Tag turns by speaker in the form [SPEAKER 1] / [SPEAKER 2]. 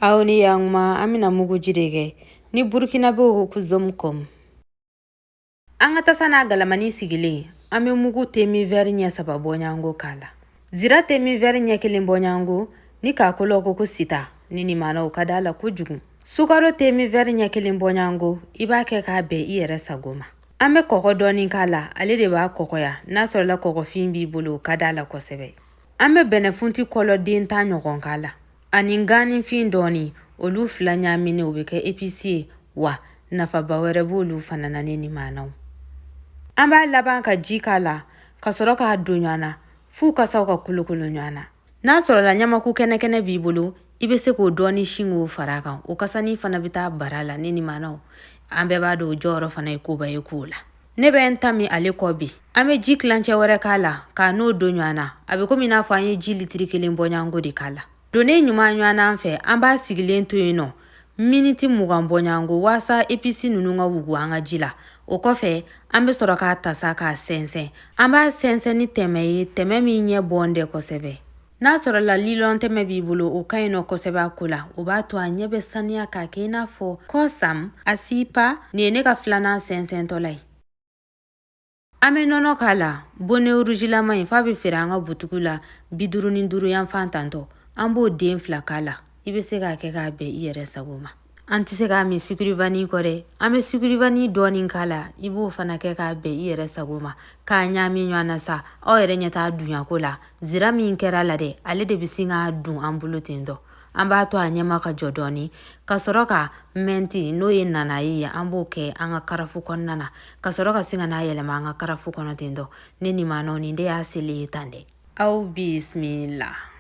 [SPEAKER 1] Aw ni yantuma, an bɛna muguji de kɛ ni Burukinabew ko ko zomkom. An ka tasa n'a galamani sigilen, an bɛ mugu temin wɛri ɲɛ 3 bɔɲɔgɔnko k'a la, zira temin wɛri ɲɛ 1 bɔɲɔgɔnko, ni kakɔlɔw ko ko sita ni nin o ka d'a la kojugu, sukaro temin wɛri ɲɛ 1 bɔɲɔgɔnko, i b'a kɛ k'a bɛn i yɛrɛ sago ma. An bɛ kɔgɔ dɔɔni k'a la, ale de b'a kɔgɔya. N'a sɔrɔla kɔgɔfin b'i bolo, o ka d'a la kosɛbɛ. An bɛ bɛnɛfunti kɔlɔ den 10 ɲɔgɔn k'a la ani ganinfin dɔɔni. Olu fila ɲaaminen, o bɛ kɛ épice ye, wa nafaba wɛrɛ b'olu fana na. Ne ni maanaw, an b'a laban ka ji k'a la ka sɔrɔ k'a don ɲɔgɔn na f'u kasaw ka kolokolo ɲɔgɔn na. N'a sɔrɔla ɲamaku kɛnɛkɛnɛ b'i bolo, i bɛ se k'o dɔɔni sin k'o fara a kan. O kasani fana bɛ taa bara la. Ne ni maanaw, an bɛɛ b'a dɔn o jɔyɔrɔ fana ye koba ye kow la. Ne bɛ n ta min ale kɔ bi. An bɛ ji tilancɛ wɛrɛ k'a la k'a n'o don ɲɔgɔn na. A bɛ komi n'a fɔ an ye ji litiri 1 bɔɲɔgɔnko de k'a la. Donnen ɲuman ɲɔgɔn na fɛ, an b'a sigilen to yen nɔ miniti 20 bɔɲɔgɔnko waasa épices ninnu ka wugu an ka ji la. O kɔfɛ, an bɛ sɔrɔ k'a tasa k'a sɛnsɛn. An b'a sɛnsɛn ni tɛmɛ ye, tɛmɛ min ɲɛ bɔn dɛ kosɛbɛ. N'a sɔrɔla lilɔn tɛmɛ b'i bolo, o ka ɲi nɔ kosɛbɛ a ko la. O b'a to a ɲɛ bɛ saniya k'a kɛ i n'a fɔ kɔsam a sipa. Nin ye ne ka filanan sɛnsɛntɔla ye. An bɛ nɔnɔ k'a la, bonnet rugilama in f'a bɛ feere an ka butigiw la 55 yan fan tantɔ. An b'o den 2 k'a la. I bɛ se k'a kɛ k'a bɛn i yɛrɛ sago ma. An tɛ se k'a min sucre vanille kɔ dɛ. An bɛ sucre vanille dɔɔni k'a la. I b'o fana kɛ k'a bɛn i yɛrɛ sago ma, k'a ɲaami ɲɔgɔn na sa. Aw yɛrɛ ɲɛ t'a dunyako la. Zira min kɛra la dɛ, ale de bɛ sin k'a dun an bolo ten tɔ. An b'a to a ɲɛma ka jɔ dɔɔni ka sɔrɔ ka menthe, n'o ye nanaye ye, an b'o kɛ an ka karafu kɔnɔna na ka sɔrɔ ka sin ka n'a yɛlɛma an ka karafu kɔnɔ ten tɔ. Ne ni maanaw, nin de y'a selen ye tan dɛ. Aw bisimila.